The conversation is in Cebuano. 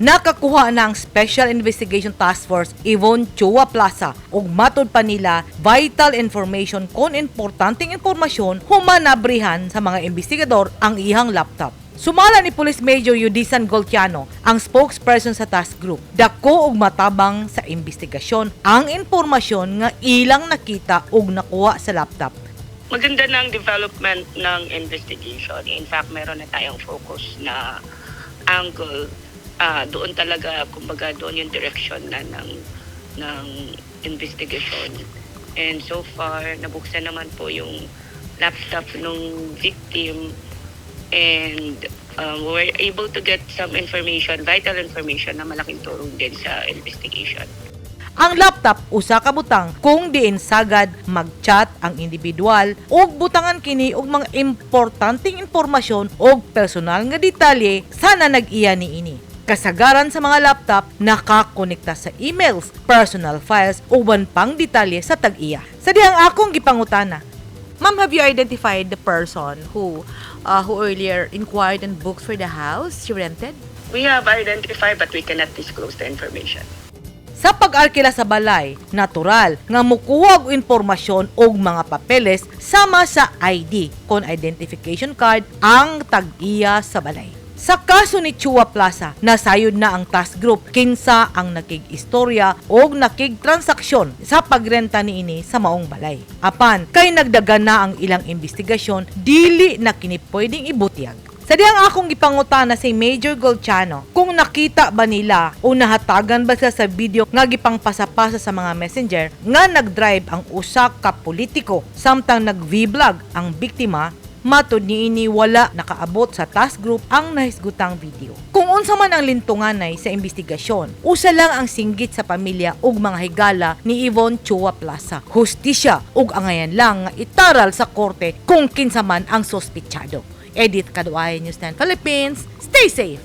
Nakakuha na ang Special Investigation Task Force Yvonne Chua Plaza ug matud pa nila, vital information kon importanteng impormasyon human nabrihan sa mga investigador ang iyang laptop. Sumala ni Police Major Yudisan Goltiano, ang spokesperson sa task group, dako og matabang sa investigasyon ang impormasyon nga ilang nakita ug nakuha sa laptop. Maganda na ang development ng investigation. In fact, meron na tayong focus na angle. Doon talaga, kumbaga, doon yung direction na ng investigation. And so far, nabuksan naman po yung laptop ng victim and we were able to get some information, vital information na malaking tulong din sa investigation. Ang laptop usa ka butang kung diin sagad mag-chat ang individual ug butangan kini og mga importanteng impormasyon og personal nga detalye sa nag-iya niini. Kasagaran sa mga laptop nakakonekta sa emails, personal files ug uban pang detalye sa tag-iya. Sa dihang akong gipangutana, "Ma'am, have you identified the person who earlier inquired and booked for the house she rented?" We have identified, but we cannot disclose the information. Sa pag-arkila sa balay, natural nga mukuha og impormasyon og mga papeles sama sa ID kon identification card ang tag-iya sa balay. Sa kaso ni Chua Plaza, nasayod na ang task group kinsa ang nakig-istorya og nakig-transaksyon sa pagrenta niini sa maong balay. Apan kay nagdagan na ang ilang investigasyon, dili na kini pwedeng ibutyag. Sa dihang akong gipangutana si Major Golchano kung nakita ba nila o nahatagan ba sila sa video nga gipangpasapasa sa mga messenger nga nagdrive ang usa ka politiko samtang nag-vlog ang biktima, matud niini wala nakaabot sa task group ang nahisgutang video. Kung unsa man ang lintunganay sa investigasyon, usa lang ang singgit sa pamilya ug mga higala ni Yvonne Chua Plaza: hustisya ug angayan lang nga itaral sa korte kung kinsa man ang sospitsado. Edith Kaduay, News 10 Philippines. Stay safe!